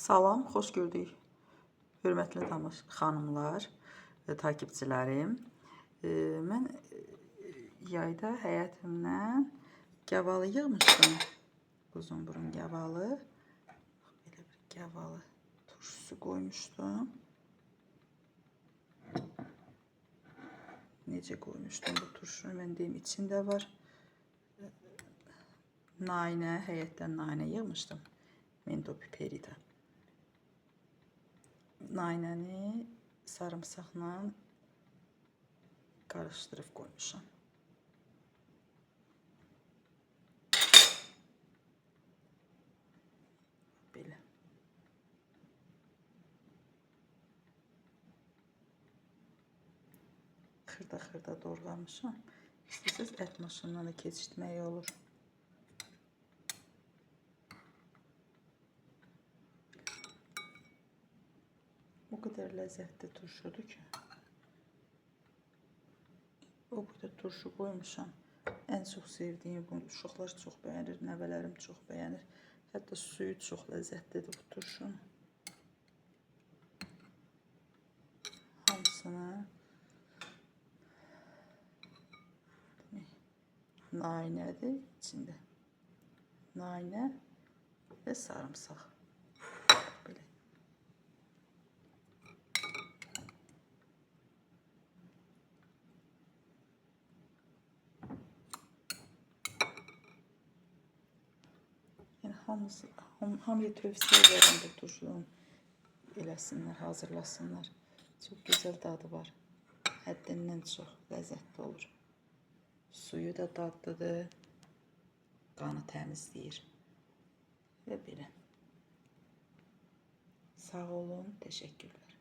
Salam, xoş gördük. Hörmətli xanımlar və takipçilərim. Mən yayda həyətimdən gavalı yığmışdım. Uzunburun gavalı. Belə bir gavalı turşusu qoymuşdum. Necə qoymuşdum bu turşunu? Mən deyim, içində var. Naynə, həyətdən naynə yığmışdım. Mento piperita. Naynəni sarımsaqla qarışdırıb qoymuşam. Belə. Xırda-xırda doğramışam. İstəsəz ət maşından da keçirtmək olur. O qədər ləzzətli turşudur ki. O qədər turşu qoymuşam. Ən çox sevdiyim bu. Uşaqlar çox bəyənir, nəvələrim çox bəyənir. Hətta suyu çox ləzzətlidir bu turşunun. Hamısını demək, naynədir içində. Naynə və sarımsaq. Belə. Yəni hamısı, hamıya tövsiyə edirəm bu turşunu eləsinlər, hazırlasınlar. Çox gözəl dadı var. Həddindən çox ləzzətli olur. Suyu da dadlıdır. Qanı təmizləyir. Və belə. Sağ olun, təşəkkürlər.